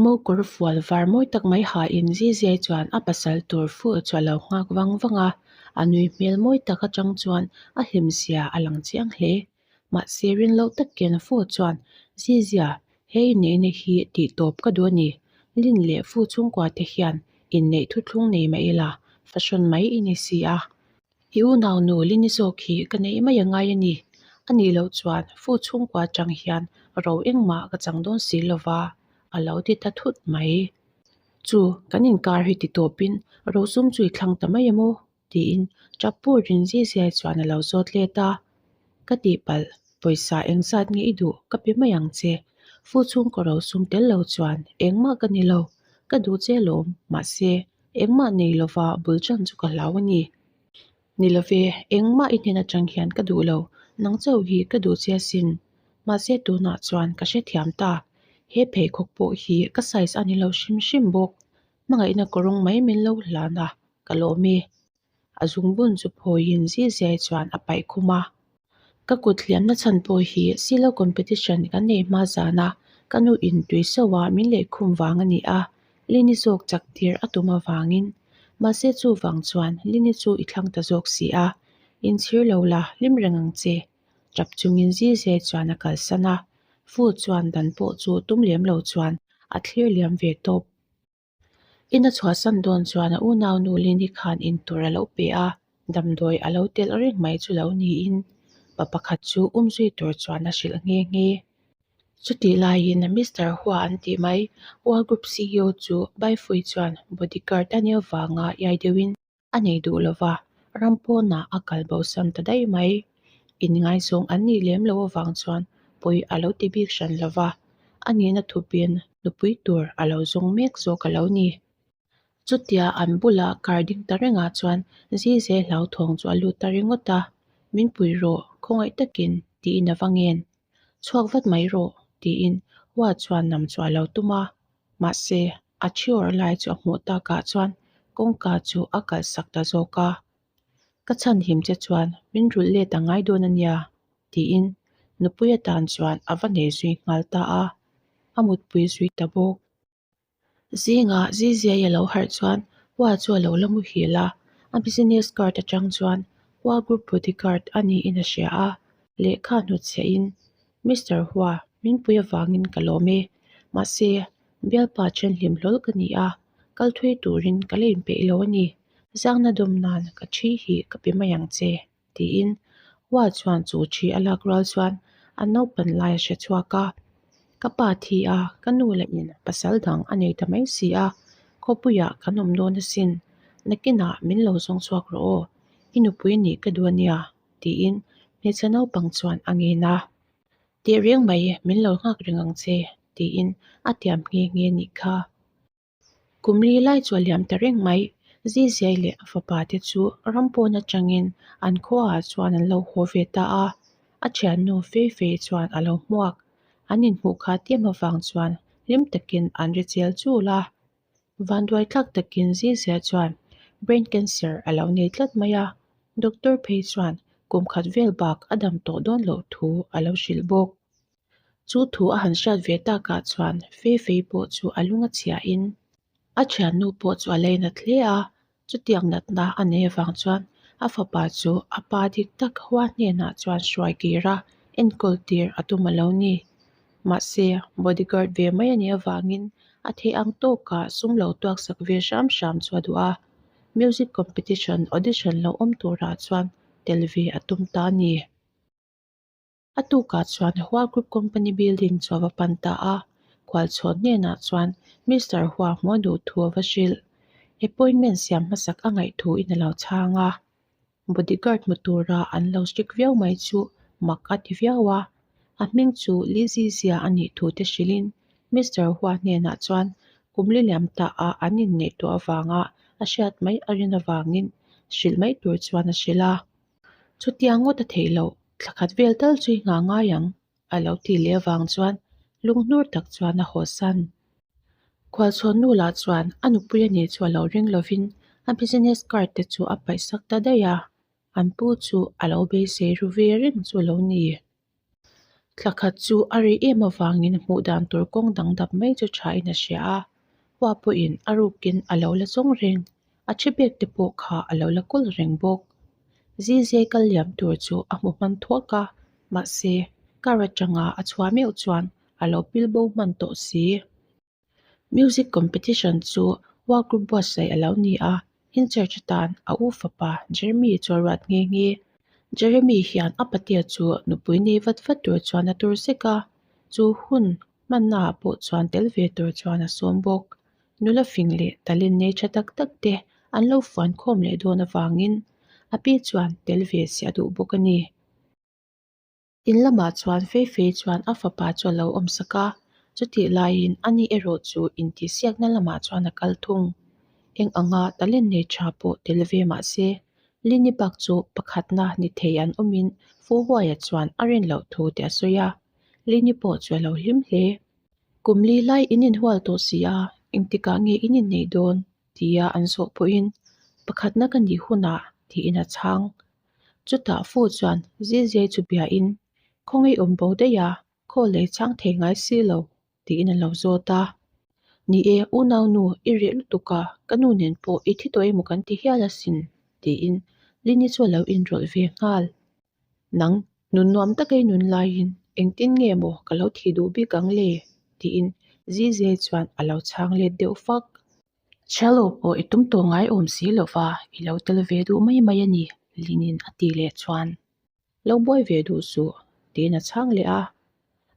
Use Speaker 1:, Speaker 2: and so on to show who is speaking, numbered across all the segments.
Speaker 1: Mo kawr fual var mawi tak mai hain Ziziai chuan a pasal tur fuh chu a lo nghak vang vang a, a nui hmel mawi tak atang chuan a hlim zia a lang chiang hle. Mahse rin loh takin fuh chuan Zizia, he inneihna hi tih tawp ka duh a ni. Lin leh fuh chhungkua te hian inneih thuthlung nei mah ila fashion mai i ni si a. I unaunu Lini zawk hi ka neih mai a ngai a ni. A nih loh chuan fu chhungkua atang hian ro engmah ka chang dawn si lova, a lo ti ta thut mai. Chu, kan inkar hi ti tawpin ro sum chu i thlang ta mai emaw? tiin tap pur rin zia ziai chuan a lo zawt let a. Ka tihpalh, pawisa engzat nge i duh ka pe mai ang che. Fu chhungkaw ro sum tel lo chuan engmah ka ni lo, ka duh che alawm, mahse, Engmah nei lova bul chan chu ka hlau a ni. Ni love, engmah i hnen atang hian ka duh lo, nang chauh hi ka duh che asin. Mahse tunah chuan ka hrethiam ta, he pheikhawk pawh hi ka size a ni lo hrim hrim bawk. Hmangaihna kawrawng mai min lo hlan a, ka lawm e. A zungbun chu phawiin ziziai chuan a paih khum a. Ka kut hliamna chhan pawh hi silo competition kan nei hma zana ka nu in tui sauh a min leh khum vang a ni a, Lini zawk chak tir a tum avangin. Mahse chuvang chuan Lini chu i thlang ta zawk si a, inchhir lo la hlim reng ang che. Tap chungin ziziai chuan a kalsan a, Fu chuan dan pawh chu tum lem lo chuan a thlir liam ve tawp. Ina chhuahsan dawn chuan a unau nu Lini khan intur a lo pe a, damdawi a lo telh reng mai chu lo niin pa pakhat chu umzui tur chuan a hrilh nghe nghe. Chutih laiin Mister Hua an tih mai, Hua Group CEO chu Baifui chuan bodyguard a nih avanga iai deuhin A nei duh lo va, ram pawnah a kal bosam ta daih mai. Inngaizawng an nih lem loh avang chuan pawi a lo ti bik hran lo va, a nihna thupin nupui tur a lo zawng mek zawk a lo ni. Chutia an bula kar ding ta rengah chuan Zize hlauthawng chu a lut ta ringawt a, Min pui rawh, khawngaih takin, tiin a va ngen. Chhuak vat mai rawh, tiin Hua chuan nam chu a lo tum a, mahse, A thiawr lai chu a hmuh takah chuan kawngka chu a kalhsak ta zawk a, Ka chhan him che chuan min rulh let a ngai dawn a nia, tiin nupui atan chuan a va nei zui nghal ta a, a mutpui zui ta bawk. Zingah Ziziai a lo harh chuan Hua chu a lo la muhil a, a business card atang chuan Hua Group bodyguard a niin a hria a, lehkha hnutchhiahin, Mister Hua, min pui avangin ka lawm e, mahse, Bialpa then hlim hlawl ka ni a, kal thui turin ka la inpeih lo a ni. Zangna dawm nan ka thi hi ka pe mai ang che, tiin Hua chuan chu thi a lak rual chuan an naupan lai a hre chhuak a. Ka pa thi a, ka nu leh in pasal dang a nei ta mai si a, khawpuiah kan awm dawn asin, nakinah min lo zawng chhuak rawh aw, i nupui nih ka duh a nia, tiin hmeichhe naupang chuan a ngen a. Teh reng mai min lo nghak reng ang che, tiin a tiam nghe nghe nih kha. Kum li lai chu a liam ta reng mai. Ziziai leh a fapa te chu ram pawn atangin an khuaah chuan an lo haw ve ta a, a thiannu fei fei chuan a lo hmuak. An inhmuh kha tiam avang chuan hlim takin an ri chel chul a. Vanduai tlak takin Zizia chuan brain cancer a lo nei tlat mai a, doctor phei chuan kum khat vel bak a dam tawh dawn loh thu a lo hrilh bawk. Chu thu a han hriat ve takah chuan Feifei pawh chu a lung a chhiahin a thiannu pawh chu a leinat hle a, chutiang natna a nei avang chuan a fapa chu a pa dik tak hua hnenah chuan hruai kir a, enkawl tir a tum a lo ni. Mahse, bodyguard ve mai a nih avangin a theih ang tawkah sum lo tuak sak ve hram hram chu a duh a, music competition audition lo awm turah chuan tel ve a tum ta a ni. A tukah chuan Hua Group Company building chu a va pan ta a, khualchhawn hnenah chuan Mister Hua hmuh a duh thu a va hrilh. Appointment siam hmasak a ngaih thuin a lo chhang a. Bodyguard hmu tura an lo strict viau mai chu mak a ti viau a, a hming chu Lizzy Zia a nih thu te hrilhin Mister Hua hnenah chuan kum li liam ta a an inneih tawh avanga a hriat mai a rin avangin hrilh mai tur chuan a hrilh a. Chutiang ngawt a theih loh, thla khat vel tal chu i nghah ngai ang, a lo tih leh avang chuan lunghnur tak chuan a hawsan. Khualchhawn nu lah chuan a nupui a nih chu a lo ring lovin a business card te chu a paih sak ta daih a, an pu chu a lo beisei ru ve reng chu a lo ni. Thla khat chu a rei em avangin hmuh dan tur kawng dang dap mai chu thain a hria a, Hua pawhin a rukin a lo la zawng reng, a thi bek te pawh kha a lo la kawl reng bawk. Zizei kal liam tur chu a hmu hman thuak a, mahse car atanga a chhuah meuh chuan a lo pil bo hman tawh si. Music competition chu Hua group buatsaih a lo ni a, in charge atan a u fapa Jeremy chu a ruat nghe nghe. Jeremy hian a patea chu nupui nei vat vat tur chuan a tur zek a, chu hun Hmannaah pawh chuan tel ve tur chuan a sawm bawk. Nula fing leh talent nei tha tak tak te an lo fuan khawm leh dawn avangin a pi chuan tel ve si a duh bawk a ni. In lamah chuan fei fei chuan a fapa chu a lo awm sak a, chutih laiin ani erawh chu intihsiakna lamah chuan a kal thung. Eng anga talent nei tha pawh tel ve mah se, Lini bak chu pakhatna ni thei an awmin Fu Huaia chuan a rin loh thu te a sawi a. Lini pawh chu a lo hlim hle. Kum li lai in inhual tawh si a, engtikah nge in inneih dawn? tia an zawh pawhin pakhatna ka nih hunah tiin a chhang. Chutah Fu chuan Zizei chu biain, Khawngaih awm bo daih a, khaw lei chhang thei ngai si lo tiin a lo zawt a. Ni e, unaunu i reh lutuk a, ka nu nen pawh i thi tawh emaw kan ti hial asin tiin Lini chu a lo inrawlh ve nghal. Nang, nun nuam taka i nun laiin engtin nge maw ka lo thih duh bik ang le? tiin Zize chuan a lo chhang let deuh fak. Shallow pawh i tum tawh ngai awm si lo va, i lo tel ve duh mai mai a ni, Linin a ti leh chuan. Lo buai ve duh suh, tiin a chhang leh a.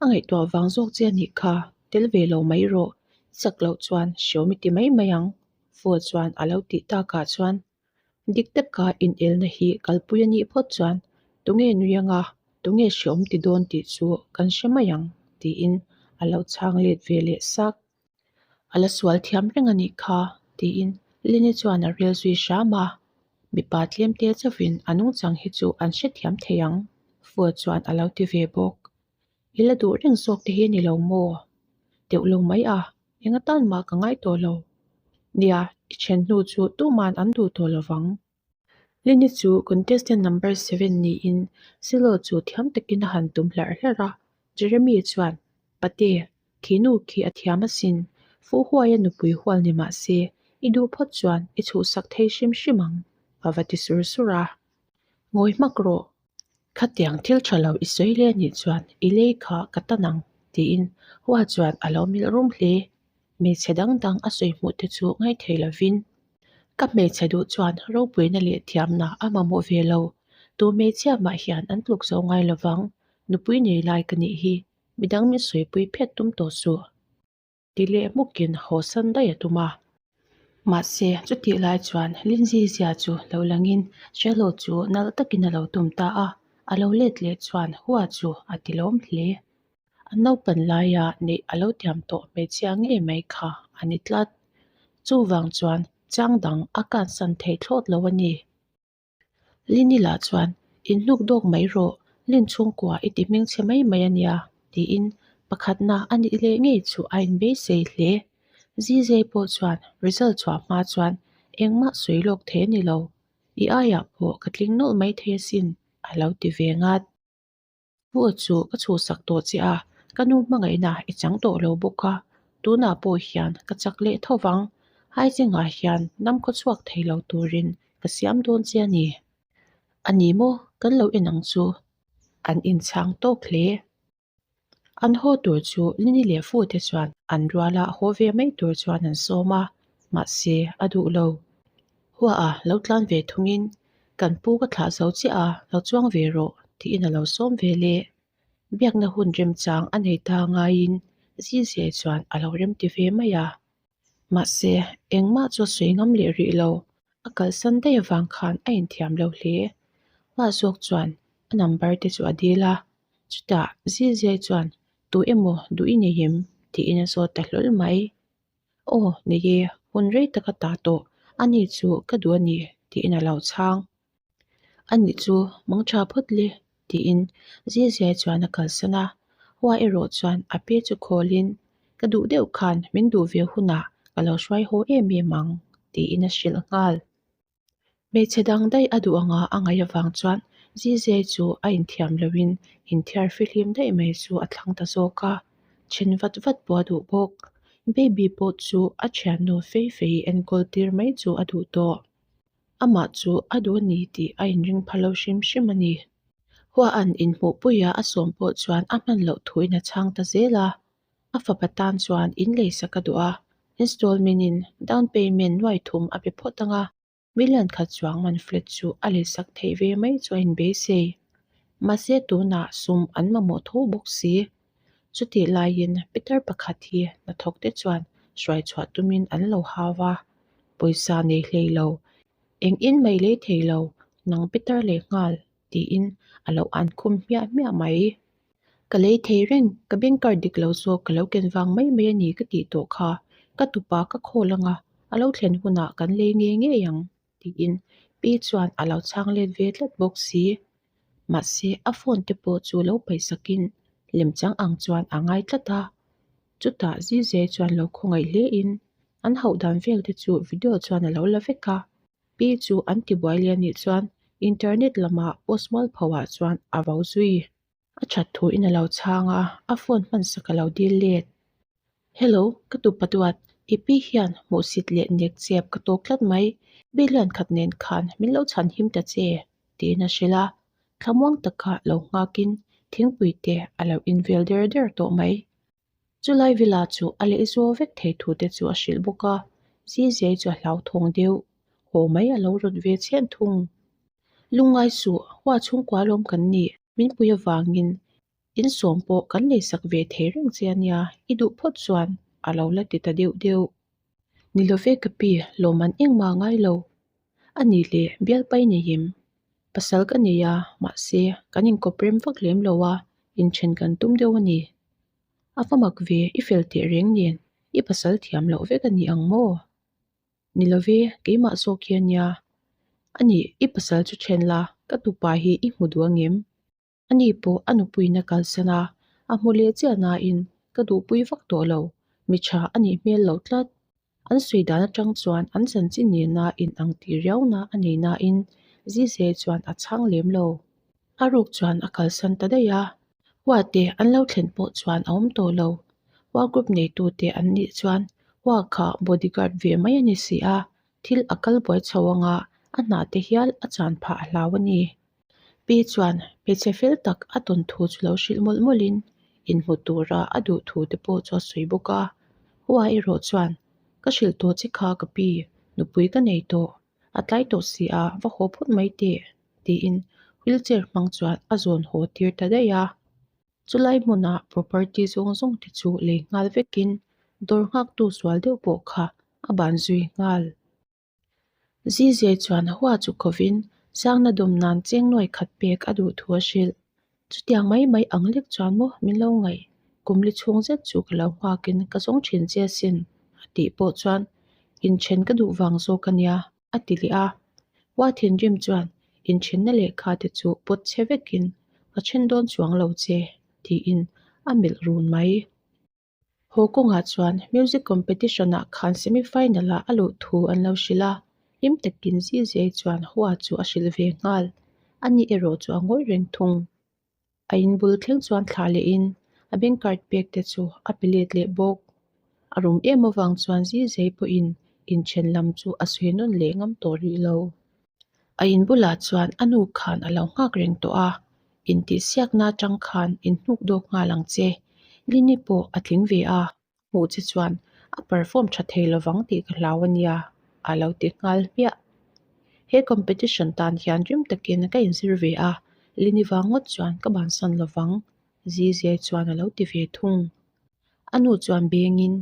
Speaker 1: A ngaihtuah vang zawk che a nih kha, tel ve lo mai rawh, i chak loh chuan hreawm i ti mai mai ang, Fua chuan a lo tih takah chuan Dik taka inelna hi kalpui a nih phawt chuan tunge nui anga tunge hreawm ti dawn tih chu kan hre mai ang tiin a lo chhang let ve leh sak. A la sual thiam reng a nih kha tiin Lini chuan a rel zui hram a, mipa tlem te chauhin a nungchang hi chu an hrethiam thei ang Fua chuan a lo ti ve bawk. I la duh reng zawk te hi a ni lo maw? Deuh lo mai a, eng atan mah ka ngai tawh lo. Nia, i then hnu chu tuman an duh tawh lo vang. Lini chu contestant number seven niin Silo chu thiam takin a han tum hlarh hlarh a. Jeremy chuan, Pate, khi nu khi a thiam asin. Fu huaia nupui hual ni mah se, i duh phawt chuan i chhuhsak thei hrim hrim ang, a va ti sur sur a. Ngawi hmak rawh, Khatiang thil tha lo i sawi hle anih chuan i lei kha ka tan ang tiin Hua chuan a lo melh rum hle. Hmeichhe dang dang a sawi hmuh te chu ngaithei lovin ka hmeichhe duh chuan ropuina leh thiamna a mamawh ve lo. Tu hmeichhia mah hian an tluk zo ngai lovang, nupui nei lai ka nih hi, midang min sawipui phet tum tawh suh. Ti leh hmukin haw san daih a tum a. Mahse, chutih lai chuan Lindsay zia chu lo langin Shallow chu nalh takin a lo tum ta a, a lo let leh chuan Hua chu a ti lawm hle. A naupan laia neih a lo tiam tawh hmeichhia ngei mai kha a ni tlat. Chuvang chuan chang dang a kansan thei thlawt lo a ni. Lini lah chuan, In hnuk dawk mai rawh, Lin chhungkua i ti hmingchhe mai mai a nia, tiin pakhatna a nih leh ngei chu a inbeisei hle. Zizei pawh chuan result chhuah hma chuan engmah sawi lawk thei a ni lo, i aiah pawh ka tling nawlh mai thei asin, a lo ti ve ngat. Pawh chu ka chhuhsak tawh che a, ka nu hmangaihna i chang tawh lo bawk a, tunah pawh hian ka chak leh tho vang, Haizingah hian hnam khaw chhuak thei lo turin ka siam dawn che a ni. A ni maw, kan lo en ang chu. An inchhang tawk hle. An haw tur chu Lini leh Fu te chuan an ruala haw ve mai tur chuan an sawm a, mahse a duh lo. Huaha lo tlan ve thungin, Kan pu ka thlah zo chiah a, lo chuang ve rawh, tiin a lo sawm ve le. Biakna hun remchang a nei ta ngaiin Ziziai chuan a lo remti ve mai a. Mahse, engmah chu a sawi ngam leh rih lo. A kalsan daih avang khan a inthiam lo hle. Hma zawk chuan a number te chu a dil a, chutah Ziziai chuan Tu emaw duh i nei em? tiin a zawt ta hlawl mai. Aw, nei e, hun rei tak a ta tawh, ani chu ka duh a ni, tiin a lo chhang. Ani chu mang tha phawt le, tiin Ziziai chuan a kalsan a. Hua erawh chuan a pe chu khawlin, Ka duh deuh khan min duh ve hunah ka lo hruai haw em em ang, tiin a hrilh nghal. Hmeichhe dang daih a duh anga a ngaih avang chuan Zizei chu a inthiam loin inthiar fihlim daih mai chu a thlang ta zawk a, then vat vat pawh a duh bawk. Baby pawh chu a thiannu fei fei enkawl tir mai chu a duh tawh. Amah chu a duh a ni tih a inring pha lo hrim hrim a ni. Hua'n inhmuhpuia a sawm pawh chuan a hman loh thuin a chhang ta zel a. A fapa tan chuan in leisak a duh a, installment in down payment nuai thum a pe phawt ang a, million khat chuang man flat chu a leisak theih ve mai chu a inbeisei. Mahse tunah sum an mamawh tho bawk si. Chutih laiin Peter pakhat hi hnathawk te chuan hruai chhuah tumin an lo hau a, pawisa nei hlei lo, eng in mai lei thei lo, nang Peter leh nghal tiin a lo an khum hmiah hmiah mai. Ka lei thei reng, ka bank card dik lo zawk ka lo ken vang mai mai a ni ka tih tawh kha, ka tupa ka khawl anga a lo thlen hunah kan lei ngei ngei ang tiin pi chuan a lo chhang let ve tlat bawk si. Mahse a phone te pawh chu lo paihsakin lemchang ang chuan a ngai tlat a, chutah Zizei chuan lo khawngaih hle in an hauh dan vel te chu video chuan a lo la vek a, pi chu an tibuai leh anih chuan internet lamah post mualpho ah chuan a vo zui. A that thu in a lo chhang a, a phone hmansak a lo dil let. Hello, ka tupa duat, i pi hian hmuhsit leh nek chep ka tawk tlat mai, billion khat nen khan min lo chhan him ta che, tiin a hrilh a. Thlamuang taka lo nghakin thingpui te a lo in vel der der tawh mai. Chulai villa chu a leh zuau vek thei thu te chu a hrilh bawk a, Zizei chu a hlauthawng deuh, haw mai a lo rawt ve chhen thung. Lungngai suh, hua chhungkua lawm kan nih, min pui avangin In sawm pawh kan leisak ve thei reng che a nia, i duh phawt chuan a lo la ti ta deuh deuh. Ni lo ve ka pi, lawmman engmah a ngai lo. A nih le, bialpai nei em? Pasal ka nei a, mahse kan inkawp rem vak lem lo a, inthen kan tum deuh a ni. A va mak ve, i fel teh reng nen, i pasal thiam loh vek a ni ang maw? Ni lo ve, keimah zawk hi a nia. A nih, i pasal chu then la, ka tupa hi i hmu duh ang em? Ani pawh a nupuiin a kalsan a, a hmu leh chiah nain ka duhpui vak tawh lo, mi tha a nih hmel loh tlat. An sawi dan atang chuan an chanchin nena inang tih riauna a nei nain Zizei chuan a chhang lem lo. A ruk chuan a kalsan ta daih a, Hua te an lo thlen pawh chuan a awm tawh lo. Hua group neitute an nih chuan Hua kha bodyguard ve mai a ni si a, thil a kal buai chho anga a hna te hial a chan phah a hlau a ni. Pi chuan hmeichhe fel tak a tawn thu chu lo hrilh mawlh mawlhin inhmu tura a duh thu te pawh chu a sawi bawk a. Hua erawh chuan, Ka hrilh tawh che kha ka pi, nupui ka nei tawh, a tlai tawh si a, va haw phawt mai teh, tiin wheelchair hmang chuan a zawn haw tir ta daih a. Chulai hmuna property zawng zawng te chu lei nghal vekin dawr nghaktu sual deuh pawh kha a ban zui nghal. Zizei chuan hua chu kovin sangna dawm nan cheng nuai khat pek a duh thu a hrilh. Chutiang mai mai ang lek chuan maw min lo ngaih, kum li chhung zet chu ka lo nghakin ka zawng thin che asin a tih pawh chuan inthen ka duh vang zawk a nia a ti leh a. Hua thinrim chuan inthenna lehkha te chu pawt chhe vekin ka then dawn chuang lo che tiin a melh run mai. Haw kawngah chuan music competition ah khan semi final ah a luh thu an lo hrilh a, hlim takin Zizei chuan Hua chu a hrilh ve nghal. Ani erawh chu a ngawi reng thung. A in bul thleng chuan thlah leh in a bank card pek te chu a pe let leh bawk. A rum em avang chuan Zizei pawhin inthen lam chu a sawi nawn leh ngam tawh rih lo. A in bulah chuan a nu khan a lo nghak reng tawh a, intihsiakna atang khan inhnuk dawk nghal ang che. Lini pawh a tling ve a, hmuh che chuan a perform tha thei lovang tih ka hlau a nia, a lo ti nghal hmiah. He competition tan hian rim takin ka inzir ve a, Lini vang ngawt chuan ka bansan lovang, Zizia chuan a lo ti ve thung. A nu chuan bengin,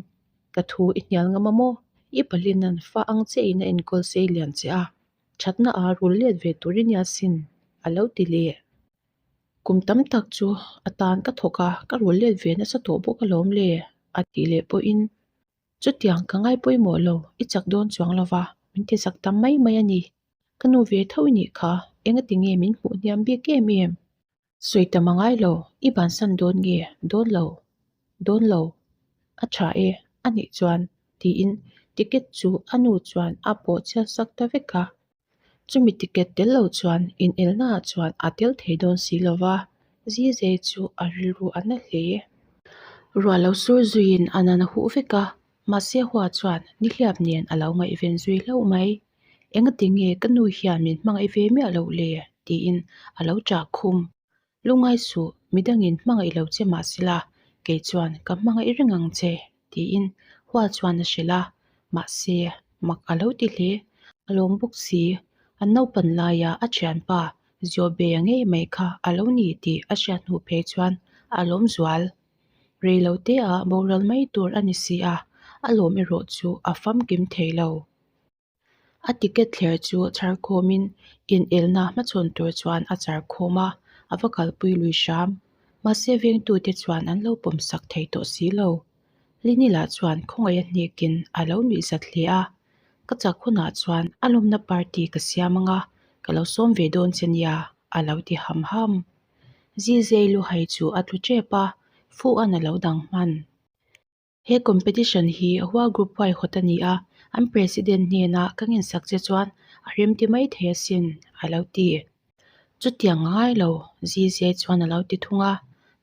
Speaker 1: Ka thu i hnial ngam a maw? I palina'n fa ang chiahin a enkawl sei lian che a, thatna a rul let ve tur i nia sin, a lo ti leh. Kum tam tak chu a tan ka thawk a, ka rul let ve nasa tawh bawk alawm le, a tih leh pawhin, Chutiang ka ngai pawimawh lo, i chak dawn chuang lo va, min ti chak tam mai mai a ni. Ka nu ve tho i nih kha, engati nge min hmuh hniam bik em em? Sawi tam a ngai lo, i bansan dawn nge? Dawn lo. Dawn lo. A tha e, a nih chuan, tiin ticket chu a nu chuan a pawh chhiat sak ta vek a. Chumi ticket tel lo chuan inelnaah chuan a tel thei dawn si lo va, Zizei chu a rilru a na hle. Ruah lo sur zuiin a nan a huh vek a, mahse Hua chuan nihliap nen a lo ngaihven zui hlauh mai. Engati nge ka nu hian min hmangaih ve miah loh le? tiin a lo ṭah khum. Lungngai suh, midangin hmangaih lo che mah sela, kei chuan ka hmangaih reng ang che, tiin Hua chuan a hrilh a, mahse, mak a lo ti hle. A lawm bawk si, an naupan laia a thianpa Ziobea ngei mai kha a lo ni tih a hriat hnu phei chuan a lawm zual. Rei lo te-ah boral mai tur a ni si a, a lawm erawh chu a famkim thei lo. A ticket thler chu chhar khawmin inelna hmachhawn tur chuan a char khawm a, a va kalpui lui hram. Mahse vengtute chuan an lo pawm sak thei tawh si lo. Lini lah chuan khawngaih a hnekin a lo nuih zat hle a, Ka chak hunah chuan a lawmna party ka siam anga ka lo sawm ve dawn che nia a lo ti ham ham. Zizei luhai chu a tlu tep a, Fuan a lo dang hman. He competition hi Hua Group huaihawt a ni a, an president hnena ka ngensak che chuan a remti mai thei asin, a lo ti. Chutiang a ngai lo, Zizia chuan a lo ti thung a,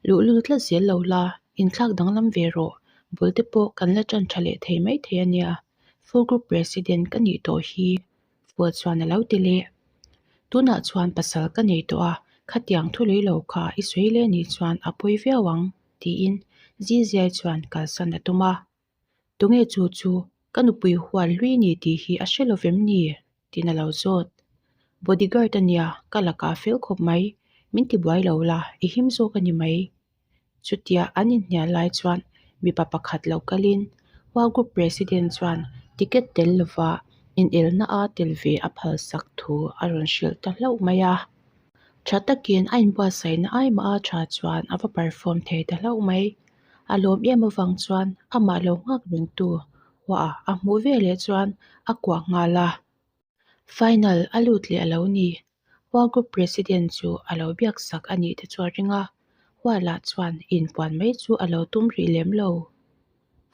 Speaker 1: luhlul tlat zel lo la, inthlak danglam ve rawh, bul te pawh kan la tan tha leh thei mai thei a nia, full group president ka nih tawh hi, Fual chuan a lo ti leh. Tunah chuan pasal ka nei tawh a, khatiang thu lui lo kha i sawi leh nih chuan a pawi viau ang, tiin Ziziai chuan kalsan a tum a. Tunge chu chu ka nupui hual hlui ni tih hi a hre lo vem ni? tiin a lo zawt. Bodyguard a nia, ka lakah a fel khawp mai, min tibuai lo la, i him zawk a ni mai. Chutia an inhnial lai chuan mipa pakhat lo kalin Hua Group President chuan ticket tel lova inelna a tel ve a phalsak thu a rawn hrilh ta hlauh mai a. Tha takin a inbuatsaihna ai mah a tha chuan a va perform thei ta hlauh mai. A lawm em avang chuan amah lo nghak rengtu Hua a hmuh veleh chuan a kuah nghal a. Final a lut leh a lo ni. Hua Group President chu a lo biak sak a nih te chu a ring a, Hua lah chuan inpuan mai chu a lo tum rih lem lo.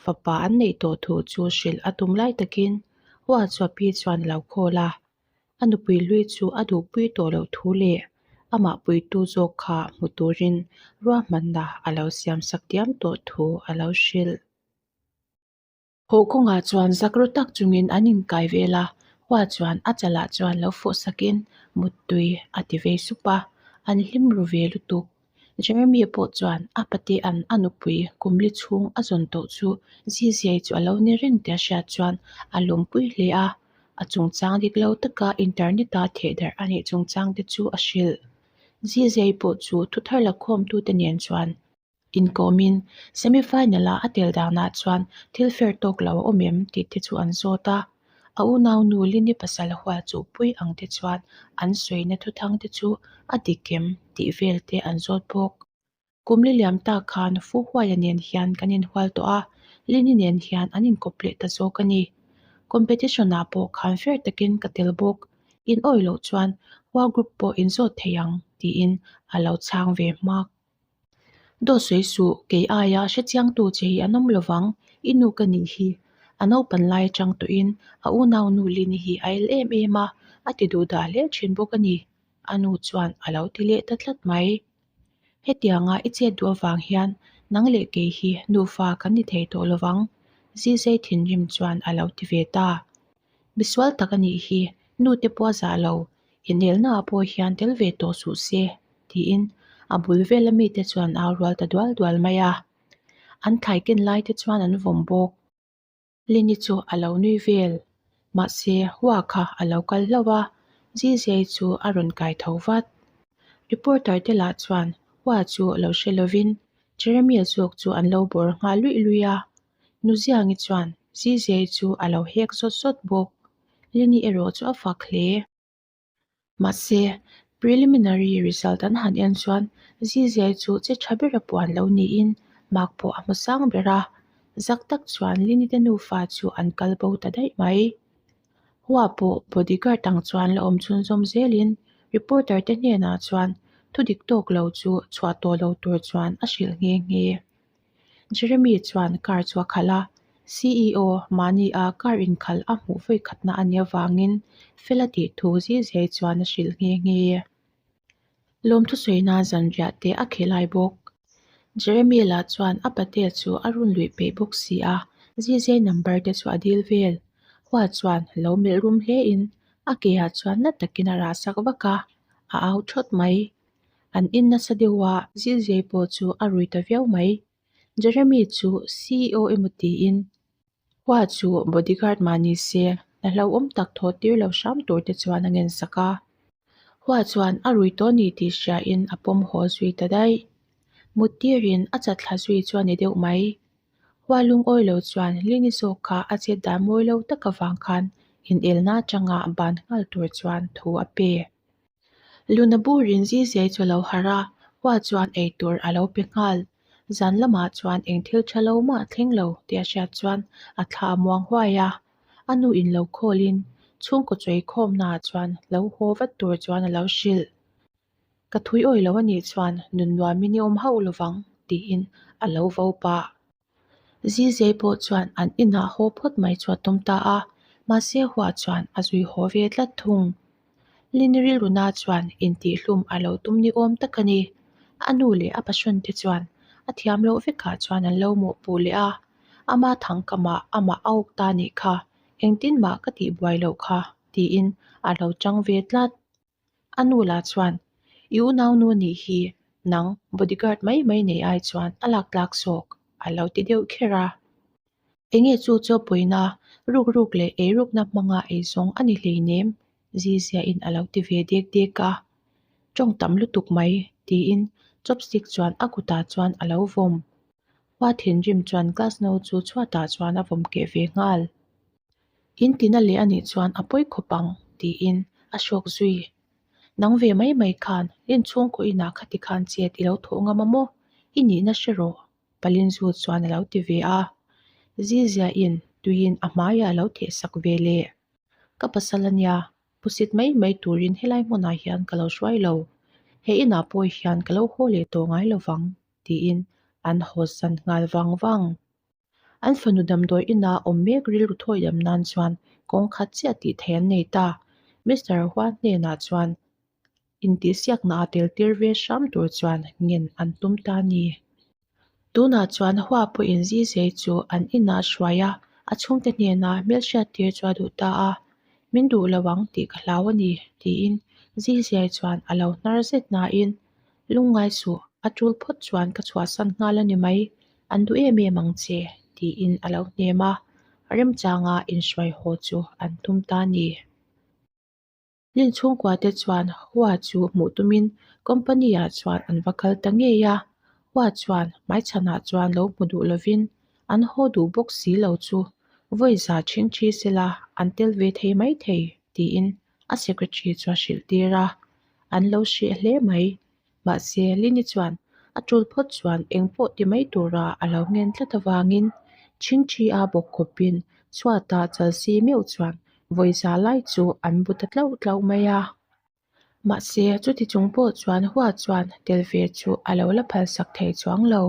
Speaker 1: Fapa an neih tawh thu chu hrilh a tum lai takin Hua chu a pi chuan a lo call a, a nupui hlui chu a duhpui tawh loh thu leh amah puitu zawk kha hmu turin ruahmanna a lo siam sak diam tawh thu a lo hrilh. Haw kawngah chuan zak ru tak chungin an inkai vel a, Hua chuan a chalah chuan lo fawh sakin muttui a ti vei sup a, an hlim ru ve lutuk. Jeremy pawh chuan a patea'n a nupui kumli chhung a zawn tawh chu Ziziai chu a lo ni reng tih a hriat chuan a lawmpui hle a, a chungchang dik lo taka internet-a thehdarh a nih chungchang te chu a hrilh. Ziziai pawh chu thuthar lakhawmtute nen chuan Inkawmin semi-final-a a tel danah chuan thil fair tawk lo a awm em tih te chu an zawt a. A unaunu Lini pasal hual chuhpui ang te chuan an sawina thuthang te chu a dik em tih vel te an zawt bawk. Kum li liam tak khan Fu Huaia nen hian kan inhual tawh a, Lini nen hian an inkawp leh ta zawk a ni. Competition-ah pawh khan fair takin ka tel bawk. In awih loh chuan Hua Group pawh inzawt thei ang tiin a lo chhang ve hmak. Dawt sawi suh, kei aia hrechiangtu che hi an awm lovang, i nu ka nih hi. A naupan lai atang tawhin a unau nu Lini hi a el em em a, a ti duh dah hle thin bawk a ni. A nu chuan a lo ti leh ta tlat mai. Hetianga i chet duh avang hian nang leh kei hi nufa kan ni thei tawh lovang, Zizei thinrim chuan a lo ti ve ta. Misual tak a nih hi, nu te pawh a zah lo, inelnaah pawh hian tel ve tawh suh se, tiin a bul vela mite chuan au rual ta dual dual mai a. An thlai ken lai te chuan an vawm bawk. Lini chu a lo nui vel, mahse Hua kha a lo kal hlauh a, Zizei chu a rawn kai tho vat. Reporter te lah chuan Hua chu lo hre lovin Jeremia zawk chu an lo bawr nghal luih luih a, Nuziangi chuan Zizei chu a lo hek zawt zawt bawk. Lini erawh chu a fak hle. Mahse, preliminary result an han en chuan Zizei chu che tha bera puan lo niin mark pawh a hmu sang ber a. Zak tak chuan Lini te nufa chu an kal bo ta daih mai. Hua pawh bodyguard ang chuan la awm chhunzawm zelin reporter te hnenah chuan thudik tawk lo chu chhuah tawh lo tur chuan a hrilh nghe nghe. Jeremy chuan car chu a khalh a, CEO mahnia car inkhalh a hmuh vawikhatna a nih avangin fel a tih thu Zizei chuan a hrilh nghe nghe. Lawmthu sawina zanriah te a khel ai bawk. Jeremy lah chuan a patea chu a run luih peih bawk si a, Zizei number te chu a dil vel. Hua chuan lo melh rum hle in a ke ah chuan na takin a rah sak vak a, a au thawt mai. An in nasa deuh a, Zizei pawh chu a rui ta viau mai. Jeremy chu CEO emaw tiin Hua chu bodyguard mah ni se, hna hlauhawm tak thawh tir lo hram tur te chuan a ngen sak a. Hua chuan a rui tawh ni tih hriain a pawm haw zui ta daih. Mut tirin a chat thla zui chu a ni deuh mai. Hua lungawi lo chuan Lini zawk kha a chet dan mawi lo tak avang khan inelna atanga ban nghal tur chuan thu a pe. Luna burin Zizei chu a lo harh a, Hua chuan eitur a lo pe nghal. Zan lamah chuan eng thil tha lo mah thleng lo tih a hriat chuan a thla a muang huai a. A nu in lo call in chhungkaw chawi khawmnaah chuan lo haw vat tur chuan a lo hrilh. Ka thui awi lo a nih chuan nun nuamin i awm hauh lovang tiin a lo vo pah. Zizei pawh chuan an inah haw phawt mai chu a tum ta a, mahse huah chuan a zui haw ve tlat thung. Lini rilruna chuan intihhlum a lo tum ni awm tak a ni. A nu leh a passion te chuan a thiam loh vekah chuan an lo mawhpuh leh a, ama thangkamah amah a awk ta nih kha, engtin mah ka tihbuai loh kha tiin a lo chang ve tlat. A nu lah chuan, I unaunu nih hi nang bodyguard mai mai nei ai chuan a lak tlak zawk, a lo ti deuh kher a. Enge chu chaw pawina, ruk ruk leh ei rukna hmanga ei zawng a ni hleinem, Ziziain a lo ti ve dek dek a. Tawng tam lutuk mai, tiin chopstick chuan a kutah chuan a lo vawm. Hua thinrim chuan glass no chu chhuatah chuan a vawm keh ve nghal. In tina leh a nih chuan a pawi khawp ang, tiin a hrawk zui. Nang ve mai mai khan inchhungkaw inah khati khan chet i lo thawh ngam a maw? I nihna hre rawh, Palinzu chuan a lo ti ve a. Ziziain tuiin a hmaiah a lo theh sak ve leh. Ka pasal a nia, pusit mai mai turin helai hmunah hian ka lo hruai lo. He inah pawh hian ka lo haw leh tawh ngai lovang, tiin an haw san nghal vang vang. An fanu damdawi ina awm mek rilru thawi dam nan chuan kawng khat chiah tih theih an nei ta. Mister Hua hnenah chuan intihsiakna a tel tir ve hram tur chuan ngen an tum ta a ni. Tunah chuan Hua pawhin Zizei chu an inah a hruai a, a chhungte hnena hmelhriat tir chu a duh ta a. Min duh lo ang tih ka hlau a ni, tiin Zizei chuan a lo hnar zet nain Lungngai suh, a tul phawt chuan ka chhuahsan nghal a ni mai, an duh em em ang che, tiin a lo hnem a, remchanga inhruai haw chu an tum ta a ni. Lin chhungkua te chuan Hua chu hmuh tumin company ah chuan an va kal ta ngei a, Hua chuan hmaichhanah chuan lo hmu duh lovin an haw duh bawk si lo chu vawi za ṭhing ṭhi sela an tel ve thei mai thei, tiin a secretary chu a hrilh tir a, an lo hreh hle mai. Mahse, Lini chuan a tul phawt chuan eng pawh ti mai tura a lo ngen tlat avangin Chhingthi a bawk khawpin chhuatah Chelsea meuh chuan vawi za lai chu an bu ta tlauh tlauh mai a. Mahse, chuti chung pawh chuan Hua chuan tel ve chu a lo la phalsak thei chuang lo.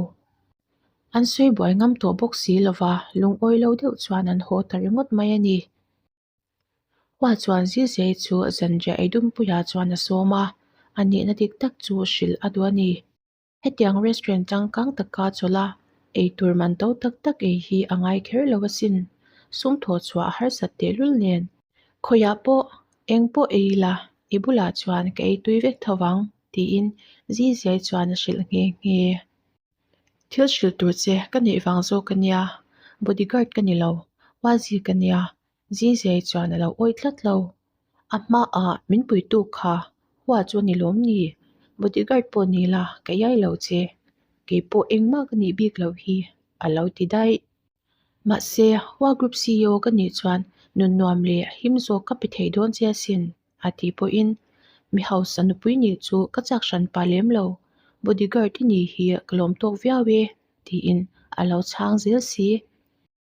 Speaker 1: An sawi buai ngam tawh bawk si lova, lungawi lo deuh chuan an haw ta ringawt mai a ni. Hua chuan Zizei chu zanriah ei dumpuiah chuan a sawm a, a nihna dik tak chu hrilh a duh a ni. Hetiang restaurant changkang taka chawlh a, eitur man to tak tak ei hi a ngai kher lo asin. Sum thawh chhuah a harsat tehlul nen. Khawiah pawh, eng pawh ei ila, i bulah chuan ka ei tui vek tho vang, tiin Zizei chuan a hrilh nghe nghe. Thil hrilh tur che ka neih vang zawk a nia, bodyguard ka ni lo, Wazi ka nia, Zizei chuan a lo awih tlat lo. A hmaah min puitu kha hua chu a ni lawm ni? Bodyguard pawh ni la ka iai lo che, kei pawh engmah ka nih bik loh hi a lo ti daih. Mahse, Hua Group CEO ka nih chuan nun nuam leh him zawk ka pe thei dawn che asin. A tih pawhin, Mi hausa nupui nih chu ka chak hran pah lem lo, bodyguard i nih hi ka lawm tawk viau e, tiin a lo chhang zel si.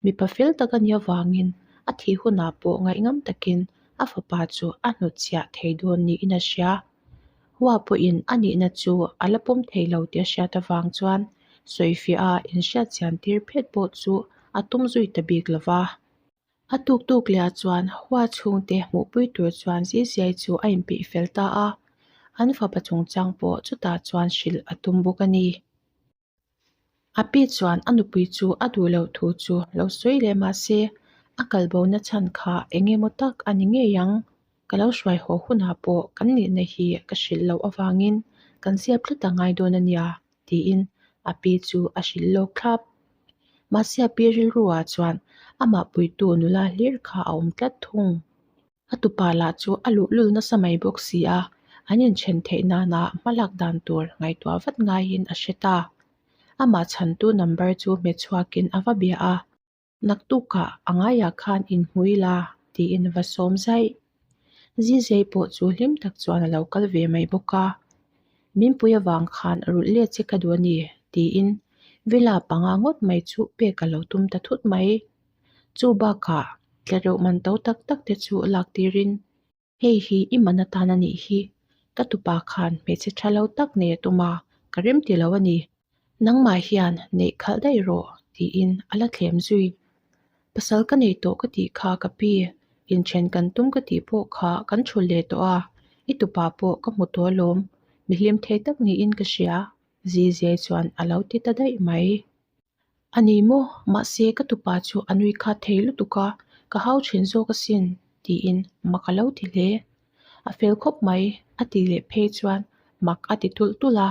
Speaker 1: Mipa fel tak a nih avangin a thih hunah pawh ngaihngam takin a fapa chu a hnutchhiah thei dawn niin a hria. Hua pawhin a nihna chu a la pawm thei lo tih a hriat avang chuan sawifiah a inhriatchian tir phet pawh chu a tum zui ta bik lo va. A tuk tuk leh ah chuan Hua chhungte hmuhpui tur chuan Ziziai chu a inpeih fel ta a, an fapa chungchang pawh chutah chuan hrilh a tum bawk a ni. A pi chuan a nupui chu a duh loh thu chu lo sawi leh mah se, a kal bo na chhan kha eng emaw tak a ni ngei ang. Ka lo hruai haw hunah pawh kan nihna hi ka hrilh loh avangin kan ziap tlat a ngai dawn a nia, tiin a pi chu a hrilh lawk thlap. Mahse a pi rilru ah chuan amah puitu nula hlir kha a awm tlat thung. A tupa lah chu a luhlul nasa mai bawk si a, an inthen theih nana hma lak dan tur ngaihtuah vat ngaiin a hre ta. Amah chhantu number chu hmechhuakin a va bia a, Naktukah a ngaiah khan inhmui la tiin va sawm zaih. Zizei pawh chu hlim tak chuan a lo kal ve mai bawk a, Min pui avang khan rulh let che ka duh a ni tiin villa panga ngawt mai chu pek a lo tum ta thut mai. Chu bakah tlereuh man to tak tak te chu lak tirin, Hei hi i man atan a nih hi, ka tupa khan hmeichhe tha lo tak nei a tum a, ka rem ti lo a ni. Nangmah hian neih khalh daih rawh tiin a la thlem zui. Pasal ka nei tawh ka tih kha ka pi, inthen kan tum ka tih pawh kha kan thul leh tawh a, i tupa pawh ka hmu tawh alawm, mi hlim thei tak niin ka hria, Ziziai chuan a lo ti ta daih mai. A ni maw? Mahse ka tupa chu a nui khat thei lutuk a, ka hau thin zawk asin tiin mak a lo ti hle. A fel khawp mai a ti leh phei chuan mak a ti tulh tulh a.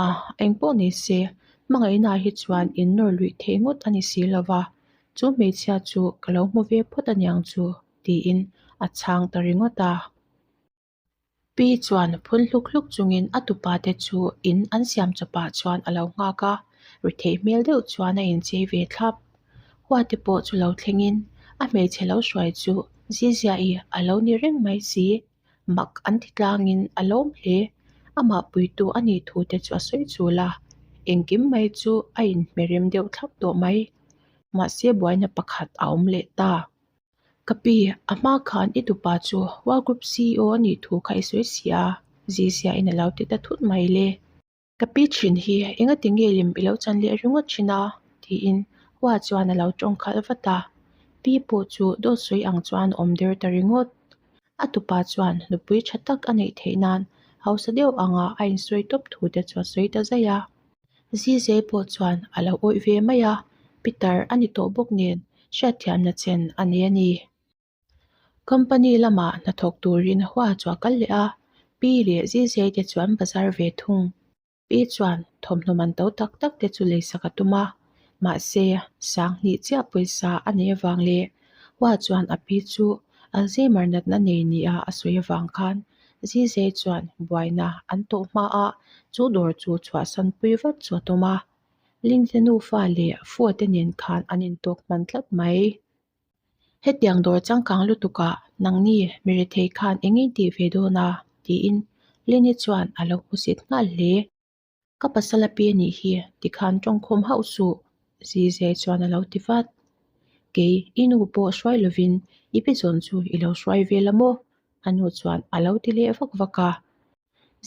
Speaker 1: A, engpawh ni se, hmangaihna hi chuan in nawr luih theih ngawt a ni si lo va, chu hmeichhia chu ka lo hmu ve phawt aniang chu tiin a chhang ta ringawt a. Pi chuan phun hluk hluk chungin a tupa te chu in an siam chawpah chuan a lo nghak a, ri theih hmel deuh chuan a inchei ve thlap. Hua te pawh chu lo thlengin a hmeichhe lo hruai chu Ziziaii a lo ni reng mai si. Mak an ti tlangin a lawm hle. Amah puitu a nih thu te chu a sawi chul a, engkim mai chu a inhmerem deuh thlap tawh mai. Mahse buaina pakhat a awm leh ta. Ka pi, a hma khan i tupa chu World Group CEO a nih thu kha i sawi si a, Zizia-in a lo ti ta thut mai le. Ka pi thin hi engati nge lim i lo chan leh ringawt thin a? tiin Hua chuan a lo tawng khalh vat a. Pi pawh chu dawt sawi ang chuan a awm der ta ringawt. A tupa chuan nupui tha tak a neih theih nan hausa deuh anga a insawi tawp thu te chu a sawi ta zaih a. Zizei pawh chuan a lo awih ve mai a, Peter a ni tawh bawk nen hriatthiamna chen a nei a ni. Company lamah hnathawk turin Hua chu a kal leh a, Pi leh Zizei te chu an bazar ve thung. Pi chuan thawmhnaw man to tak tak te chu leisak a tum a, mahse sanghnih chiah pawisa a neih avang leh Hua chuan a pi chu Alzheimer natna nei nia a sawi avang khan Zizei chuan buaina an tawh hma a, chu dawr chu chhuahsan pui vat chu a tum a. Lingte nufa leh Fua te nen khan an intawk hman tlat mai. Hetiang dawr changkang lutukah nangni mi rethei khan eng in tih ve dawn a? tiin Lini chuan a lo hmusit nghal hle. Ka pasal a pi a nih hi tikhan tawngkhawm hauh suh, Zizei chuan a lo ti vat. Kei i nu pawh hruai lovin i pi zawn chu i lo hruai vel a maw? A nu chuan a lo ti leh vak vak a.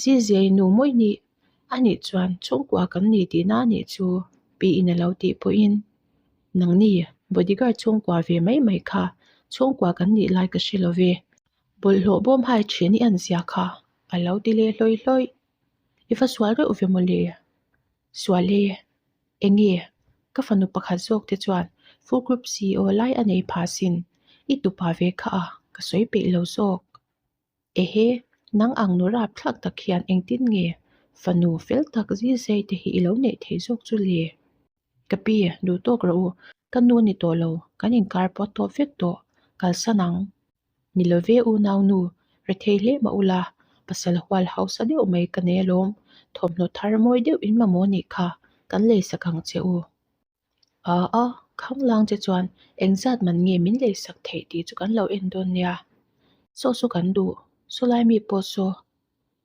Speaker 1: Zizei nu mawi nih a nih chuan chhungkua kan ni tihna a nih chu piin a lo tih pawhin nangni bodyguard chhungkua ve mai mai kha chhungkua kan nih lai ka hre lo ve, bawlhhlawh bawm hai thin i an zia kha a lo ti leh hlawi hlawi. I va sual reuh ve mawle? Sual e, enge? Ka fanu pakhat zawk te chuan Full Group CEO lai a nei pha sin, i tupa ve kha a, ka sawi peih lo zawk. Ehe, nang ang nu rap thlak tak hian engtin nge fanu fel tak zizei te hi i lo neih theih zawk chu le? Ka pi, duh tawk rawh u, ka nu ni tawh lo, kan inkar pawh tawp vek tawh, kalsan ang. Ni lo ve unau nu, rethei hle mah ula, pasal hual hausa deuh mai ka nei alawm, thawmhnaw thar mawi deuh in mamawh nih kha, kan leisak ang che u. A a, khanglang che chuan engzat man nge min leisak theih tih chu kan lo en dawn nia. Saw saw kan duh, saw lai mi pawh saw.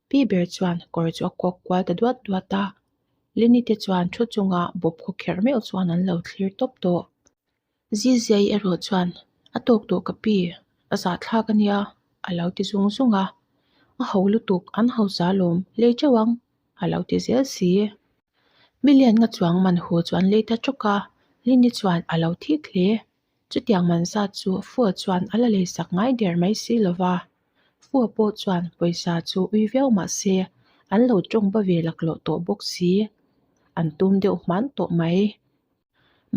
Speaker 1: Pi ber chuan kawr chu a kawk kual ta duat duat a, Lini te chuan thu chunga bawp khaw kherh meuh chuan an lo thlir tawp tawh. Zizei erawh chuan a tawk tawh ka pi, a zahthlak a nia a lo ti zung zung a. A ho lutuk an hausa lawm lei teuh ang a lo ti zel si. Million nga chuang man hu chu an lei ta chawk a, Lini chuan a lo thik hle. Chutiang man zat chu Fua chuan a la leisak ngai der mai si lo va. Fua pawh chuan pawisa chu ui viau mah se an lo tawng va ve laklawh tawh bawk si. An tum deuh hman tawh mai.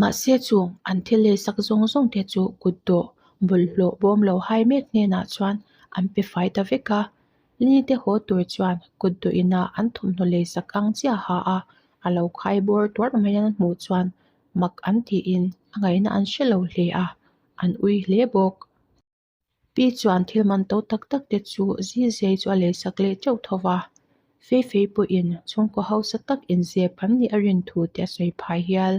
Speaker 1: Mahse chung an thil leisak zawng zawng te chu kut dawh bawlhhlawh bawm lo hai mek hnenah chuan an pe fai ta vek a. Lini te haw tur chuan kut dawh inah an thawmhnaw leisak ang chiah ha a, a lo khai bawr tuarh mai an hmuh chuan mak an tiin a ngaihna an hre lo hle a, an ui hle bawk. Pi chuan thil man to tak tak te chu Zizei chu a leisak leh teuh tho va, Feifei pawhin chhungkaw hausa tak inzep an nih a rin thu te a sawi phai hial.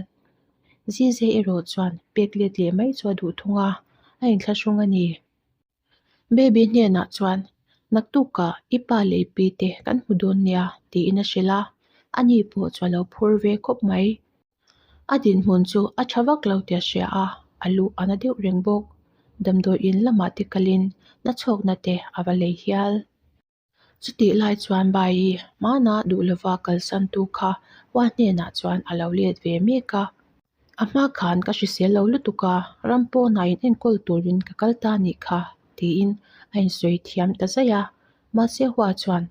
Speaker 1: Zizei erawh chuan pek let leh mai chu a duh thung a, a inthlahrung a ni. Baby hnenah chuan, Naktukah i pa leh i pi te kan hmu dawn nia, tiin a hrilh a, ani pawh chu a lo phur ve khawp mai. A dinhmun chu a tha vak lo tih a hria a, a luh a na deuh reng bawk. Damdawi in lamah te kalin nachhawkna te a va lei hial. Chutih lai chuan Bayi hmana duh lova kalsan tu kha Hua hnenah chuan a lo let ve mek a. A hma khan ka hrisel lo lutuk a, ram pawnah in enkawl turin ka kal ta nih kha tiin a insawi thiam ta zaih a. Mahse Hua chuan,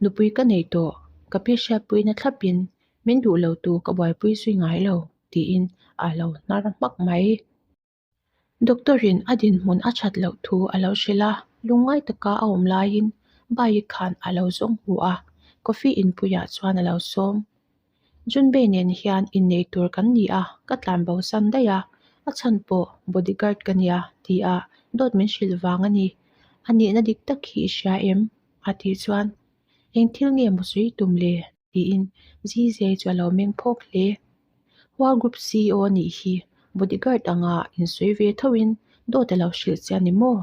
Speaker 1: Nupui ka nei tawh, ka pi hriatpuina thlapin Min duh lo tu ka buaipui zui ngai lo, tiin a lo hnar hmak mai. Doctor in a dinhmun a that loh thu a lo hrilh a, lungngai taka a awm laiin Bayi khan a lo zawng hmu a, coffee inpuiah chuan a lo sawm. Junbei nen hian innei tur kan ni a, ka tlan bo san daih a, a chhan pawh bodyguard ka nia tia dawt min hrilh vang a ni. A nihna dik tak hi i hria em? a tih chuan, Eng thil nge maw sawi tum le? tiin Zizei chu a lo meng phawk hle. Hua Group CEO a nih hi bodyguard anga insawi ve thoin dawt a lo hrilh che a ni maw?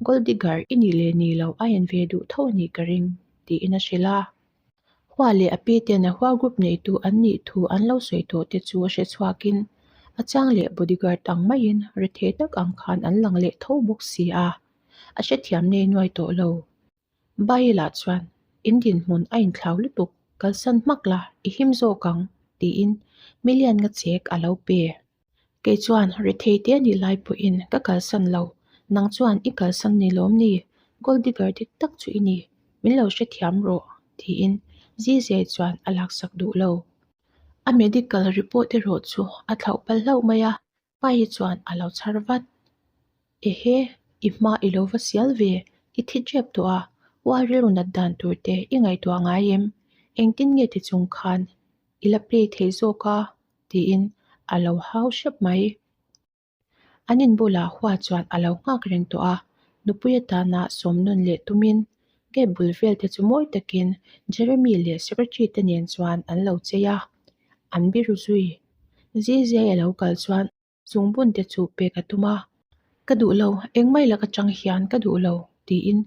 Speaker 1: Gold digger i nih leh nih loh a en ve duh tho a nih ka ring, tiin a hrilh a. Hua leh a pi ten a Hua Group neitu an nih thu an lo sawi tawh te chu a hre chhuakin a chang leh bodyguard ang maiin rethei tak ang khan an lang leh tho bawk si a, a hrethiam nei nuai tawh lo. Baila chuan, In dinhmun a inthlau lutuk, kalsan hmak la, i him zawk ang, tiin million nga chek a lo pe. Kei chuan, Rethei te nih lai pawhin ka kalsan lo, nang chuan i kalsan ni lawm ni, gold digger dik tak chu i ni, min lo hrethiam rawh, tiin Zizia chuan a laksak duh lo. A medical report erawh chu a thlauh palh hlauh mai a, Pai chuan a lo chhar vat. Ehe, i hma i lo va sial ve, i thi tep tawh a, uar rilru nat dan tur te i ngaihtuah ngai em? Engtin nge ti chung khan i la play thei zawk a? tiin a lo hau hrep mai. An in bulah hua chuan a lo nghak reng tawh a, nupui atana sawm nawn leh tumin gate bul vel te chu mawi takin Jeremy leh secretary te nen chuan an lo chei a, an biru zui. Zizei a lo kal chuan chung bun te chu pek a tum a, Ka duh lo, engmah lak atang hian ka duh lo, tiin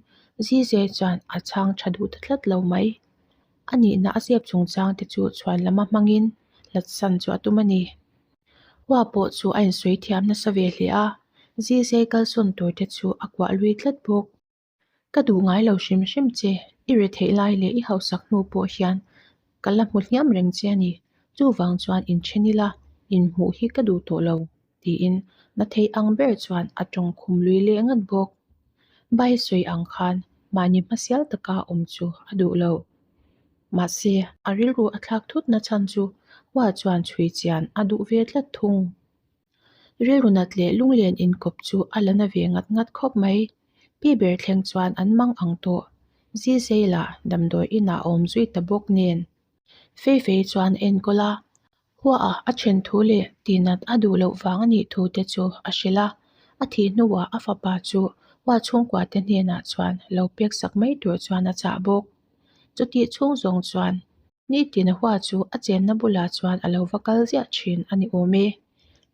Speaker 1: Zizei chuan a chhang tha duh ta tlat lo mai. A nihna a zep chungchang te chu chhuan lama hmangin hlatsan chu a tum a ni. Hua pawh chu a insawi thiam nasa ve hle a, Zizei kalsawn tur te chu a kuah lui tlat bawk. Ka duh ngai lo hrim hrim che, i retheih lai leh i hausak hnu pawh hian ka la hmu hliam reng che a ni. Chuvang chuan inthen ila, inhmuh hi ka duh tawh lo, tiin na thei ang ber chuan a tawng khum lui leh ngat bawk. Bai sawi ang khan mahni hmasial taka awm chu a duh lo. Mahse, a rilru a thlak thut na chhan chu Hua chuan chhui chian a duh ve tlat thung. Rilru nat leh lunglen inkawp chu a la na ve ngat ngat khawp mai. Pi ber thleng chuan an mang ang tawh. Zizei lah damdawi inah a awm zui ta bawk nen. Feifei chuan a enkawl a, huaah a then thu leh tihnat a duh loh vang a nih thu te chu a hrilh a. A thih hnuah a fapa chu hua chhungkua te hnenah chuan lo pek sak mai tur chuan a chah bawk. Chutih chhung zawng chuan Nitin a hua chu a chenna bulah chuan a lo va kal ziah thin a ni awm e.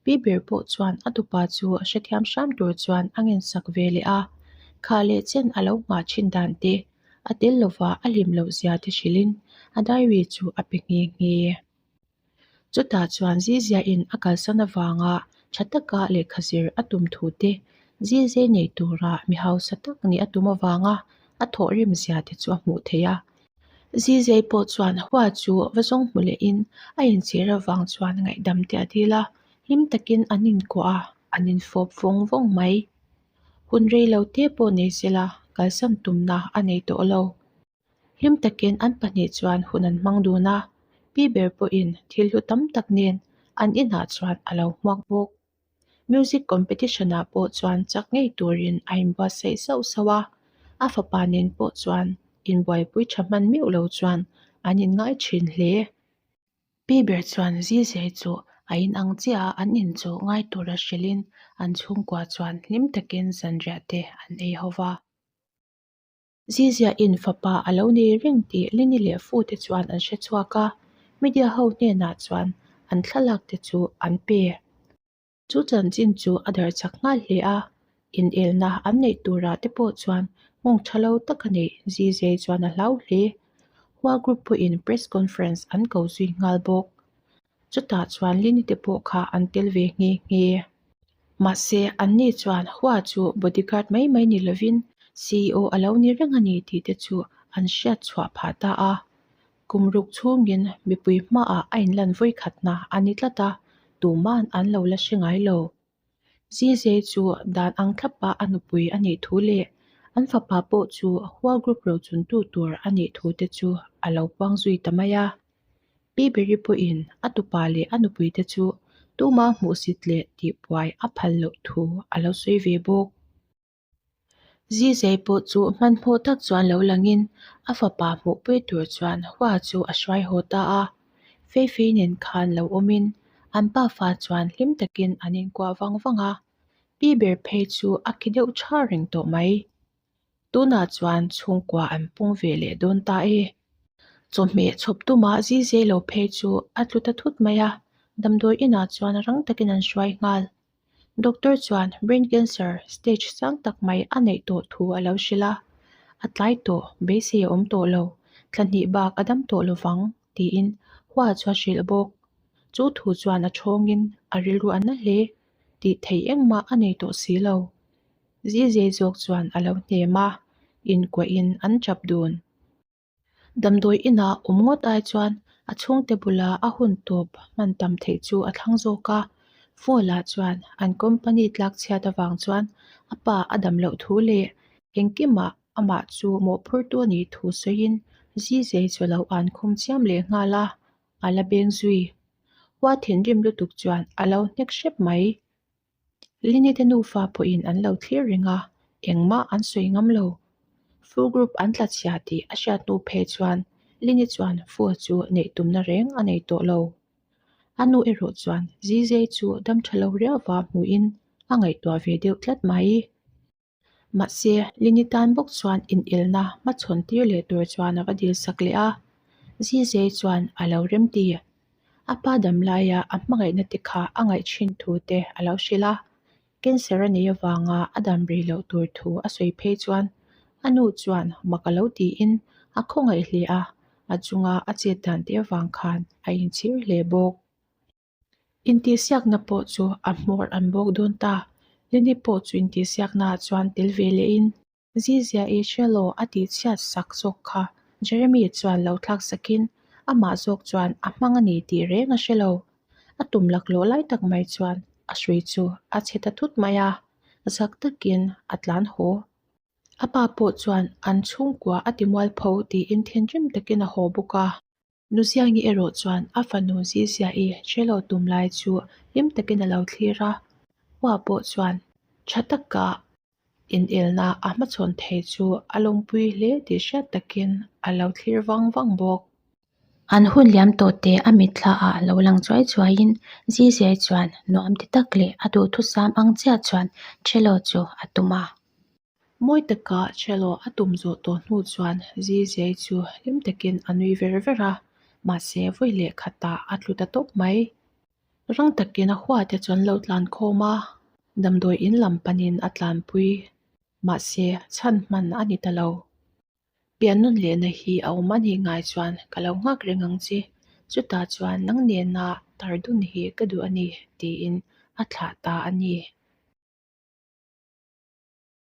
Speaker 1: Pi ber pawh chuan a tupa chu a hrethiam hram tur chuan a ngensak ve leh a, kha leh chen a lo nghah thin dan te, a tel lova a hlim loh zia te hrilhin a diary chu a pe nghe nghe. Chutah chuan Ziziain a kalsan avanga tha taka lehkha zir a tum thu te, Zizei nei tura mi hausa tak nih a tum avanga a thawhrim zia te chu a hmuh theih a. Zizei pawh chuan hua chu va zawng hmu lehin a inchhir avang chuan ngaihdam te a dil a. Hlim takin an inkuah a, an infawp vawng vawng mai. Hun rei lo te pawh nei sela kalsan tumna a nei tawh lo. Hlim takin an pahnih chuan hun an hmang dun a, pi ber pawhin thil hlu tam tak nen an inah chuan a lo hmuak bawk. Music competition ah pawh chuan chak ngei turin a inbuatsaih sauh sauh a, a fapa nen pawh chuan inbuaipui tha hman meuh lo chuan an inngai thin hle. Pi ber chuan Zizei chu a inang chiah a, an in chu ngai tura hrilhin an chhungkua chuan hlim takin zanriah te an ei ho va. Ziziain fapa a lo nei reng tih Lini leh Fu te chuan an hre chhuak a, media ho hnenah chuan an thlalak te chu an pe. Chu chanchin chu a darh chak nghal hle a, inelna an neih turah te pawh chuan nghawng tha lo tak a neih Zizei chuan a hlau hle. Hua group pawhin press conference an ko zui nghal bawk. Chutah chuan Lini te pawh kha an tel ve nghe nghe. Mahse, anni chuan Hua chu bodyguard mai mai ni lovin CEO a lo ni reng a ni tih te chu an hriat chhuah phah ta a. Kum ruk chhungin mipui hmaah a inlan vawikhatna a ni tlat a, tuman an lo la hre ngai lo. Zizei chu dan ang thlapa a nupui a nih thu leh an fapa pawh chu Hua Group rochuntu tur a nih thu te chu a lo puang zui ta mai a. Pi Beri pawhin a tupa leh a nupuite chu tuma hmuhsit leh tihbuai a phal loh thu a lo sawi ve bawk. Zizei pawh chu hmanhmawh tak chuan lo langin a fapa hmuhpui tur chuan Hua chu a hruai haw ta a. Feifei nen khan lo awmin an pafa chuan hlim takin an inkuah vang vang a, pi ber phei chu a khi deuh tha reng tawh mai. Tunah chuan chhungkua an pung ve leh dawn ta e. Chawhmeh chhawp tumah Zizei lo phei chu a tlu ta thut mai a, damdawi inah chuan rang takin an hruai nghal. Doctor chuan brain cancer stage sang tak mai a neih tawh thu a lo hrilh a, a tlai tawh, beisei a awm tawh lo, thla hnih bak a dam tawh lovang tiin Hua chu a hrilh bawk. Chu thu chuan a thawngin a rilru a na hle tih theih engmah a nei tawh si lo. Zizei zawk chuan a lo hnem a, inkuahin an chap dun. Damdawi inah awm ngawt ai chuan a chhungte bula a hun tawp hman tam theih chu a thlang zawk a. Phone ah chuan an company tlak chhiat avang chuan a pa a dam loh thu leh engkimah amah chu mawhphurtu a nih thu sawiin Zizei chu a lo an khum chiam leh nghal a, a la beng zui. Hua thinrim lutuk chuan a lo hnek hrep mai. Lini te nufa pawhin an lo thlir reng a, engmah an sawi ngam lo. Fu group an tla chhia tih a hriat hnu phei chuan Lini chuan Fu chu neih tumna reng a nei tawh lo. A nu erawh chuan Zizei chu dam tha lo riauva hmuhin a ngaihtuah ve deuh tlat mai. Mahse, Lini tan bawk chuan inelna hmachhawn tir leh tur chuan a va dil sak leh a, Zizei chuan a lo rem ti. A pa dam laia a hmangaihna te kha a ngaih thin thu te a lo hrilh a, cancer a nei avanga a dam rei loh tur thu a sawi phei chuan a nu chuan mak a lo tiin a khawngaih hle a, a chunga a chet dan te avang khan a inchhir hle bawk. Intihsiakna pawh chu a hmawr an bawk dawn ta. Lini pawh chu intihsiaknaah chuan tel ve lehin Zizia-i hrelo a tihchhiat sak zawk kha Jeremy chuan lo thlak sakin amah zawk chuan a hmang a ni tih reng a hre lo. A tum laklawh lai tak mai chuan a hrui chu a chhe ta thut mai a, zak takin a tlan haw. A pa pawh chuan an chhungkua a ti mualpho tiin thinrim takin a haw bawk a. Nuziangi erawh chuan a fanu Zizia'i hrelo tum lai chu hlim takin a lo thlir a, Hua pawh chuan tha taka inelna a hmachhawn thei chu a lawmpui hle tih hriat takin a lo thlir vang vang bawk. An hun liam tawh te a mitthla ah lo lang chuai chuaiin Zizia'i chuan nuam ti tak leh a duhthusam ang chiah chuan hrelo chu a tum a. Mawi taka cello a tum zawh tawh hnu chuan Zizei chu hlim takin a nui ver ver a, mahse vawi leh khatah a tlu ta tawp mai. Rang takin a huate chu an lo tlan khawm a, damdawi in lam panin a tlanpui. Mahse chhan hman a ni ta lo. Pian nun lehna hi a awm a nih ngai chuan ka lo nghak reng ang che, chutah chuan nang nena tar dun hi ka duh a ni, tiin a thlah ta a ni.